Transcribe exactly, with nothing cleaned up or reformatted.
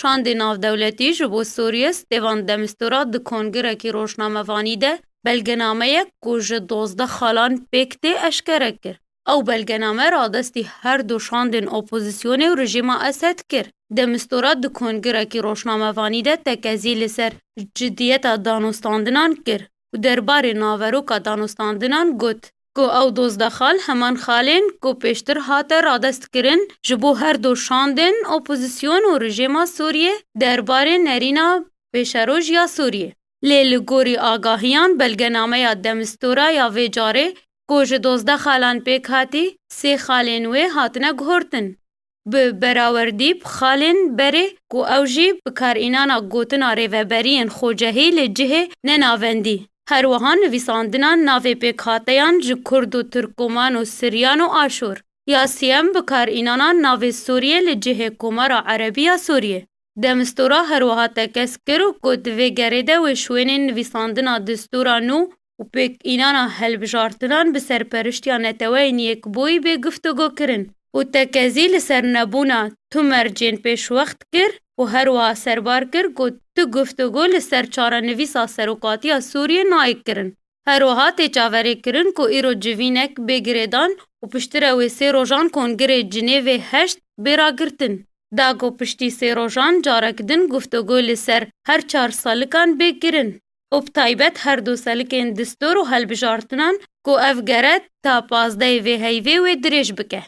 Şandê navdewletî ji bo Sûriyê stêvan Demistura di kongirekî rojnamevanî de belgenameyek ku ji dozdeh xalan pêk tê eşkere kir. Ew belgename radestî her du şandên opozîsyonê û rejîma Esed kir. Demistura di kongirekî rojnamevanî de tekezî li ser cidiyeta danûstandinan kir û derbarê naveroka danûstandinan got ku ew dozdeh xal heman xalên ku pêştir hate radestkirin ji bo her du şandên opozîsyon û rejîma Sûriyê derbarê nerîna pêşeroj ya Sûriyê. Lê li gorî agahiyan belgenameya Demistura ya vê carê ku ji dozdeh xalan pêk hatî, sê xalên wê hatine guhortin. Bi berawerdî bi xalên berê ku ew jî bikarînana gotina rêveberiyên xwecehî li cihê nenavendî. Her wiha nivîsandina navê pêkhateyan ji Kurd û Tirkoman û Siryan û Aşûr. Ya siyem bikarînana navê Sûriyê li cihê Komara Erebî ya Sûriyê. Demistura her wiha tekez kir û ku di vê gerê de wê şwênên nivîsandina distûra nû û pêkînana helbijartinan bi serperiştiya Neteweyên Yekbûyî bê guftûgo kirin û tekezî li ser nebûna tu mercên pêşwext kir û her wiha serbar kir ku tu guftûgo li ser çarenivîsa serokatiya Sûriyê nayê kirin. Her wiha tê çaverêkirin ku îro civînek bê girêdan û piştre wê sê rojan Kongirê Cinêvê heşt bê ragirtin. Da ku piştî sê rojan carek din guftûgo li ser her çar salikan bê kirin û bi taybet her du salikên distûr û helbijartinan ku ev gere ta pazdehê vê heyvê wê dirêj bike.